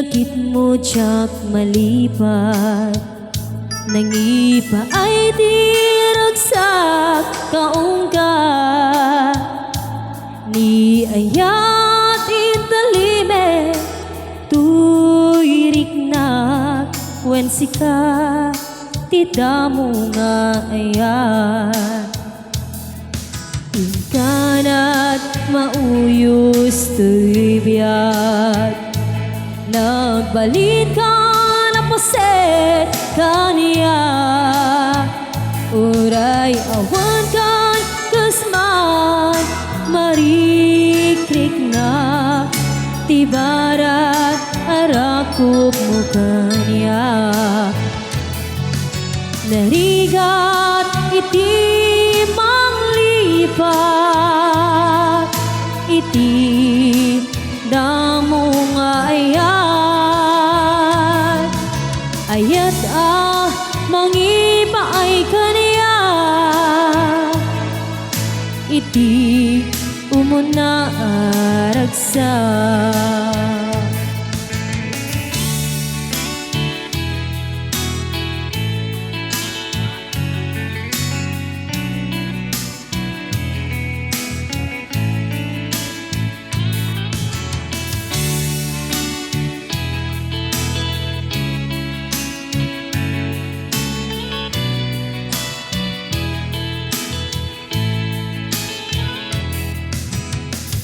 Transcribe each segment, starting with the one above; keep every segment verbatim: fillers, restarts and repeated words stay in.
Lagipmo diak malipat, nangipaay ti ragsak nga ungga. Ni ayat intalime, toy riknak wen sika ti damo nga ayat. Inkanak mauyos toy biag, nagbalinkan a paset kaniak. Uray awan kan kasman, marikriknak ti barat a rakupmo kaniak. Narigat iti manglipat iti damo nga ayat. Ayat a mangipaay kaniak iti umuna a ragsak.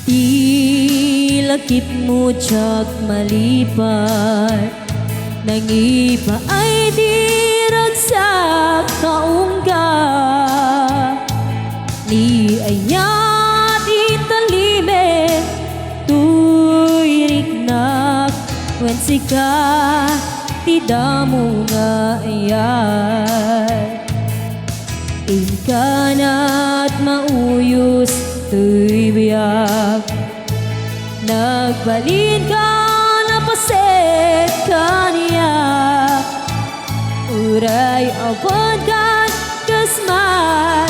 Ti lagipmo diak malipat, nangipaay ti ragsak nga ungga. Ni ayat intalime, toy riknak wen sika ti damo nga ayat. Inkanak mauyos toy biag, nagbalinkan a paset kaniak. Uray awan kan kasman,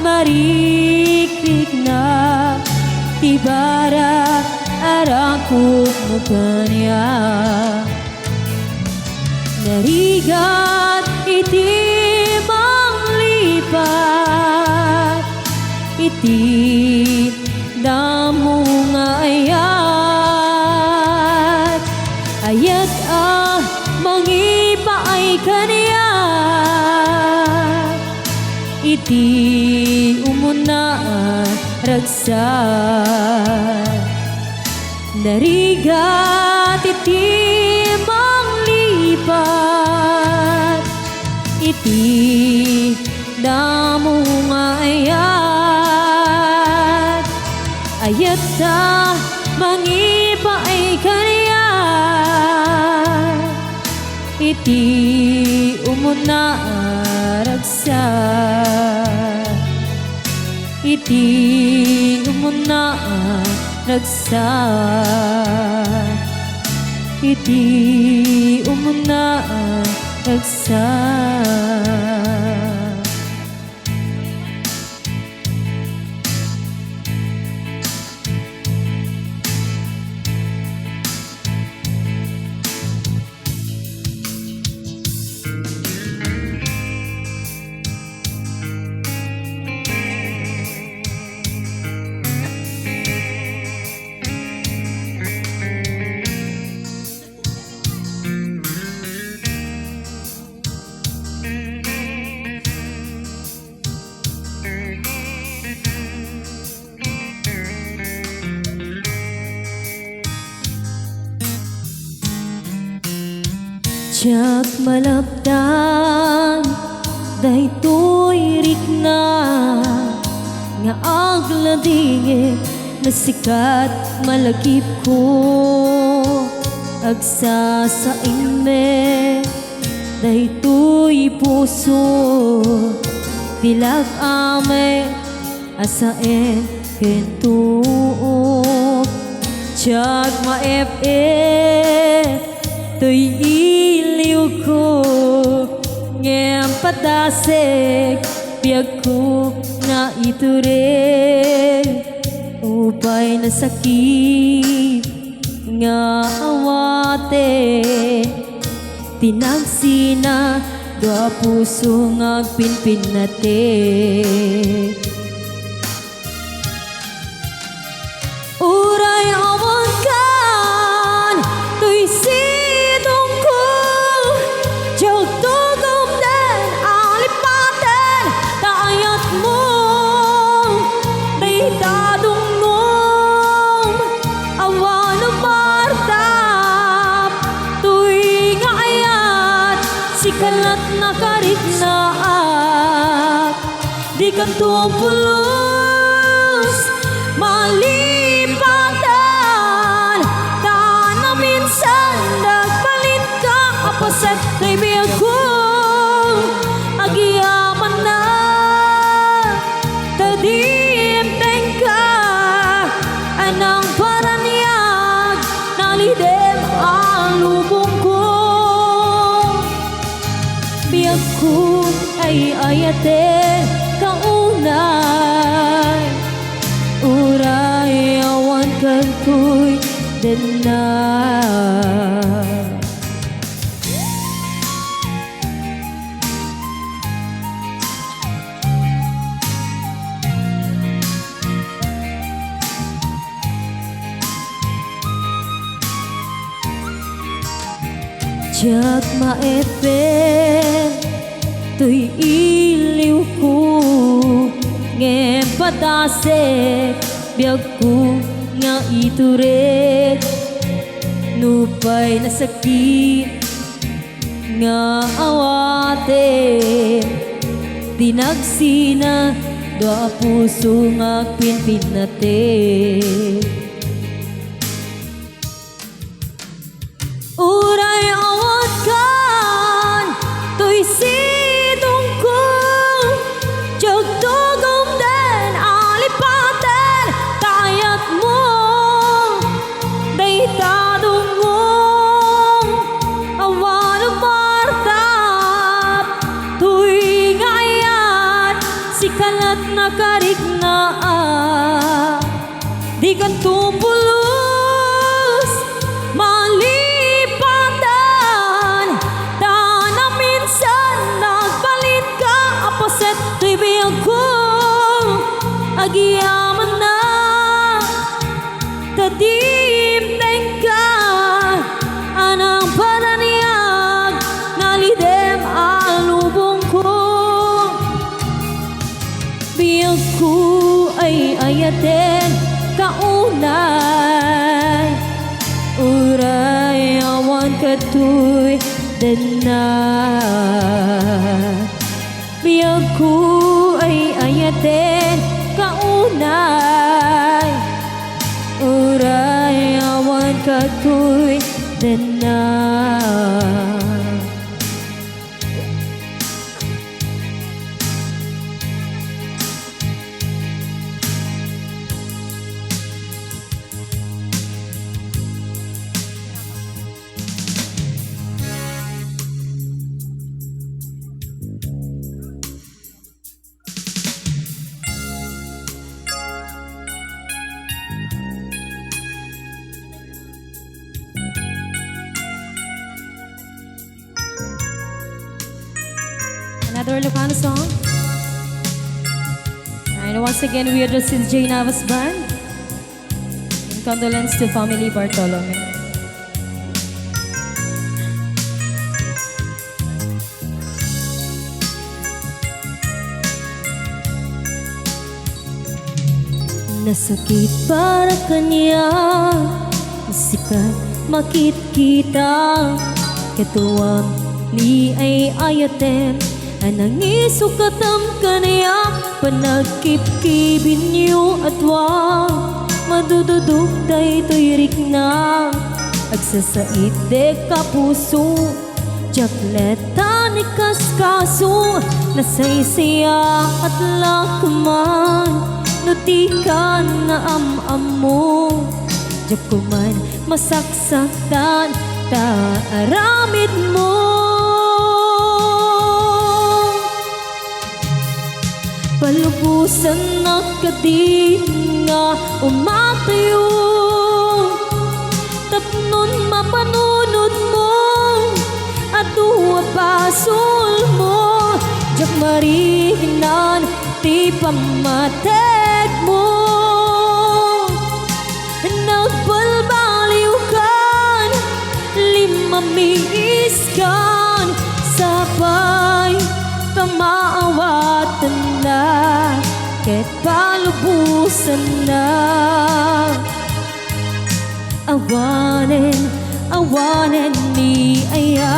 marikriknak ti barat a rakupmo kaniak. Narigat iti manglipat iti damo nga ayat. Ayat a mangipaay kaniak iti umuna a ragsak. Narigat iti manglipat iti damo nga ayat. Ayat a mangipaay kaniak iti umuna a ragsak. Iti umuna a ragsak. Iti umuna a ragsak. Diak malapdan daytoy rikna nga agladingit, masikat malagipko, agsasainmi daytoy puso, diak amin a saen ken tuok. Diak maep-ep toy iliwko, ngem padasek biagko nga itured. Upay nasakit nga awaten, tinagsina dua puso nga agpinpinnateg. Uray awan kan toy sidongko, diak tugom den a lipaten ta ayatmo. Dayta dungngom, awan a martap, toy nga ayat, sika lat nakariknaak. Dikanto pulos malipatan, ta naminsan nagbalinka a paset toy biagko. Agyamanak ta dimtengka a nangparaniag, nalidem a lubongko. Biagko ay ayaten kaunay, uray awan kadtoy dennak. Diak maepen toy iliwko, ngem padasek biagko nga itured. Nupay nasakit nga awaten, tinagsina dua a puso nga agpinpinnateg. Uray awan kan toy sidongko, diak tugom den a lipaten ta ayatmo. Dayta dungngom, awan a martap, toy nga ayat, sika lat nakariknaak. Dikanto pulos malipatan, ta naminsan nagbalinka a paset toy biagko. Agyamanak ta dimtengka a nangparaniag, nalidem a lubongko. Biagko ay ayaten kaunay, uray awan kadtoy dennak. Biagko ay ayaten kaunay, uray awan kadtoy dennak. Another Ilocano song. And once again, we address the J Navas Band in condolence to family Bartolome. Nasakit para kaniak, sika makitkita, ket awan ni ay-ayatem a nangisukatam kaniak. Panagkibkibinyo a dua, madududok daytoy riknak, agsasaitdek a puso. Diak latta nagkaskaso, nasaysayaat la koman no dika naam-ammo. Diak koman masaksaktan ta aramidmo. Palubosannak kadi nga umatuyo, ta Tua basolmo, diak mariknan ti pammategmo. Nagbalbaliwkan, limmamiiskan, sapay ta maawatennak ket palubosannak. Awanen, awanen ni aya.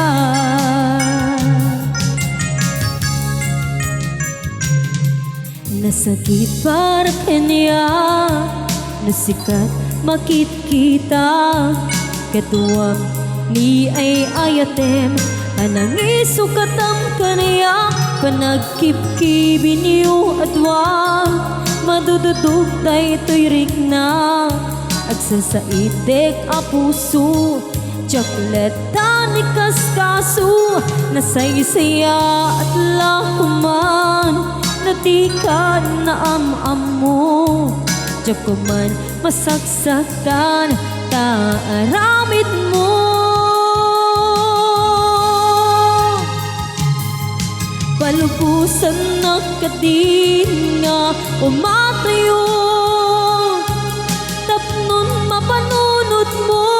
Nasakit para kaniak no sika makitkita. Kaduam ni ay-ayatem a nangisukatam kaniak. Panagkipkibinyo a dua, madududog daytoy rikna. Agsasaidek a puso, diak latta ni kaskaso. Nasaysayaat la koman no dika naam-ammo. Diak koman masaksaktan ta aramidmo. Palubosannak kadin nga umatayo. Tapnon mapanunotmo,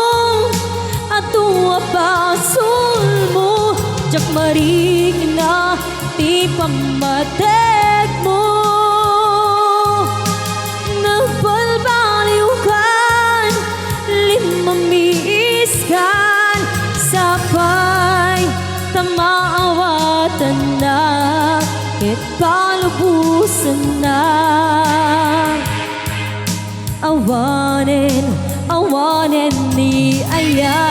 adu a basolmo, diak marikna ti pammategmo. Nagbalbaliwkan, limmamiiskan, sapay ta maawatannak ket palubosannak. Awanen, awanen ni aya.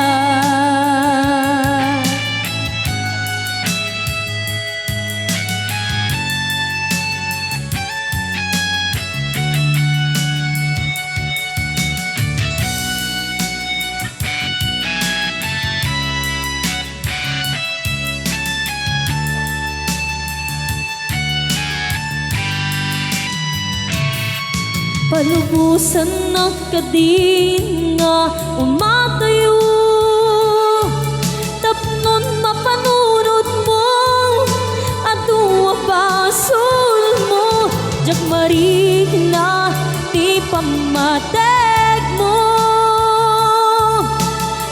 Palubosannak kadin nga umatayo. Tapnon mapanunotmo, adu a basolmo, diak marikna ti pammategmo.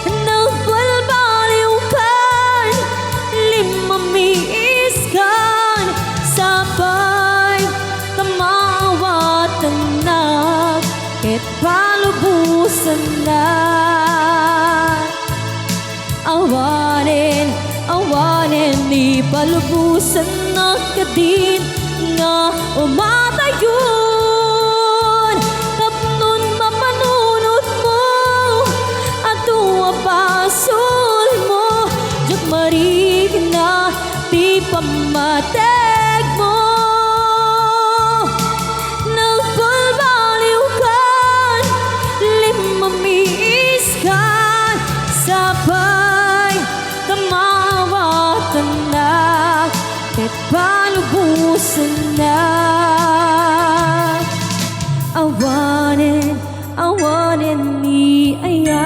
Nagbalbaliwkan, limmamiiskan, sapay ta maawatannak ket palubosannak. Awanen, awanen ni palubosannak kadin nga umatayon. Tapnon mapanunotmo, adu a basolmo, diak marikna ti pammategmo. Nagbalbaliwkan, limmamiiskan, sapay ta maawatannak ket palubosannak. Awanen, awanen ni aya.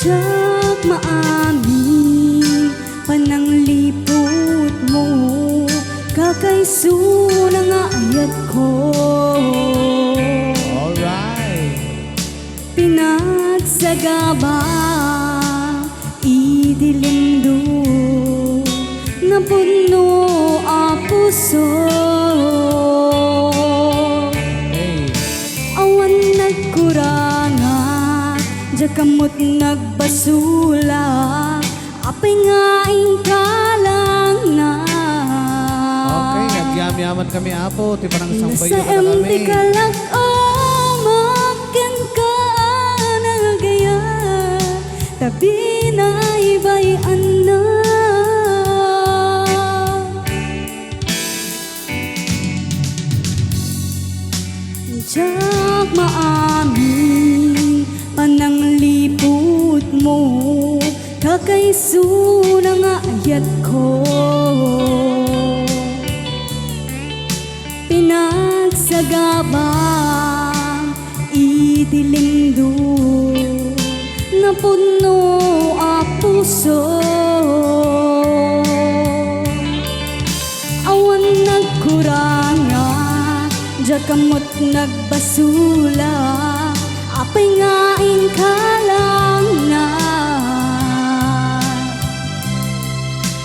Diak maamin panangliputmo, kakaisuna nga ayatko. Alright. Sagaba iti lindo, napudno a puso. Hey. Awan nagkuranga, diak met nagbasula, apay nga inka langna. Okay, agyamyaman kami, Apo, ti panangsambayyo kadakami. Nasaem ti kalak-amak kenka a nagayat, ta binaybay-anna. Diak maamin panangliputmo, kakaisuna nga ayatko. Pinagsagaba iti lindo, napudno a puso. Awan nagkuranga, diak met nagbasula, apay nga inka langna.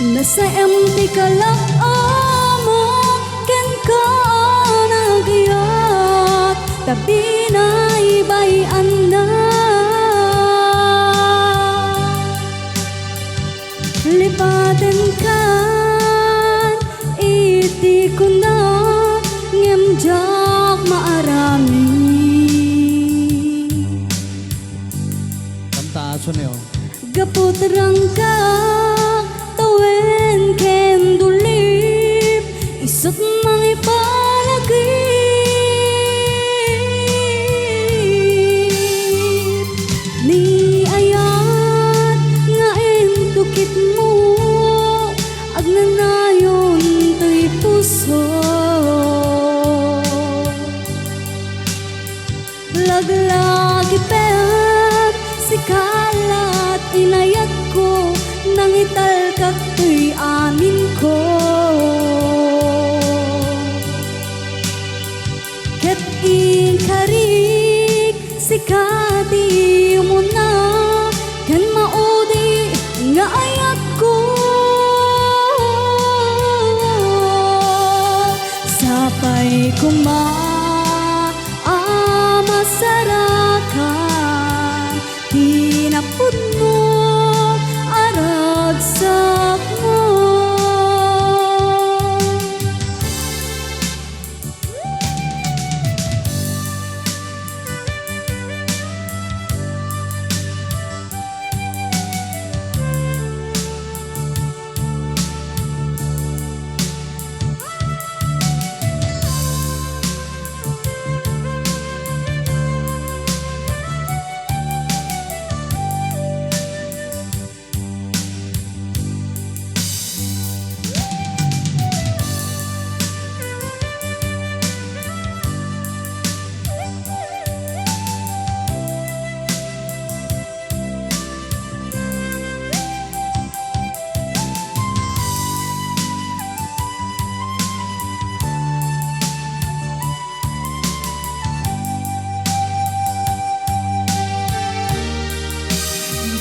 Nasaem ti kalak-amak kenka a nagayat, ta binaybay-anna. Lipatenkan iti kuna, ngem diak maaramid. Kanta, aso ni, oh. Gapu ti rangkak, tawen ken dulip, isut' mangipalagip. Ni ayat nga intukitmo, agnanayon toy puso. Laglagipen, sika la't inayatko, nangitalkak toy aminko. Ket inkarik, sika ti umuna, ken maudi nga ayatko. Sapay koma a masarakan ti napudno a ragsakmo.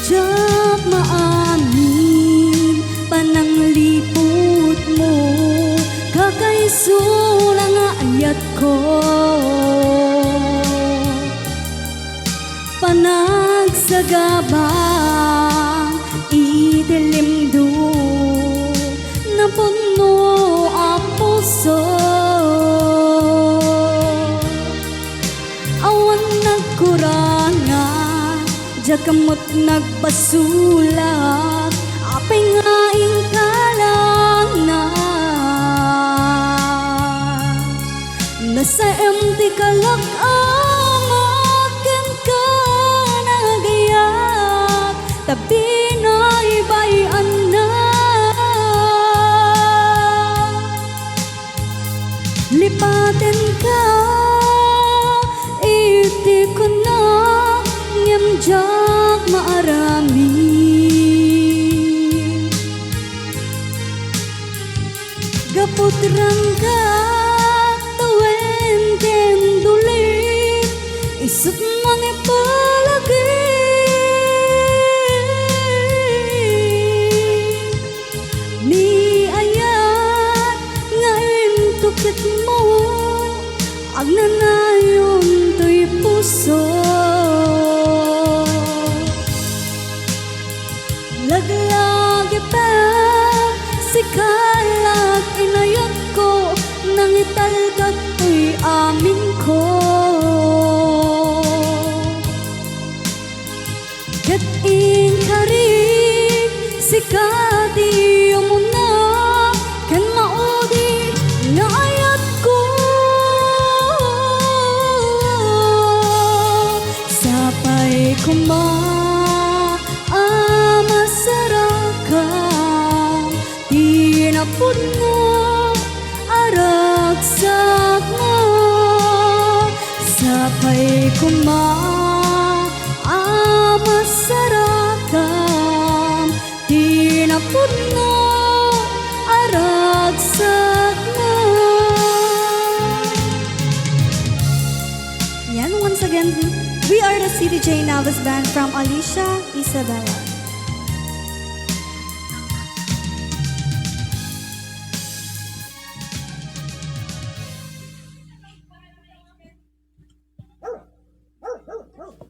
Diak maamin panangliputmo, kakaisuna nga ayatko. Panagsagaba iti limdo, napudno a puso. Awan nagkuranga, diak met nagbasula, apay nga inka langna. Nasaem ti kalak-amak kenka, nagayat ta binaybay-anna. Lipatenka iti kuna, ngem diak maaramid. Gapu ti rangkak, tawen ken dulip, isut' mangipalagip. Laglagipem, sika la ti inayatko, nangitalkak toy aminko. Ket inkari, sika ti umuna ken maudi nga ayatko. Sapay koma a masarakam ti napudno a ragsakmo. Sapay koma a masarakam ti napudno a ragsakmo. Yan, once again, we are the C D J Navas Band from Alicia, Isabela.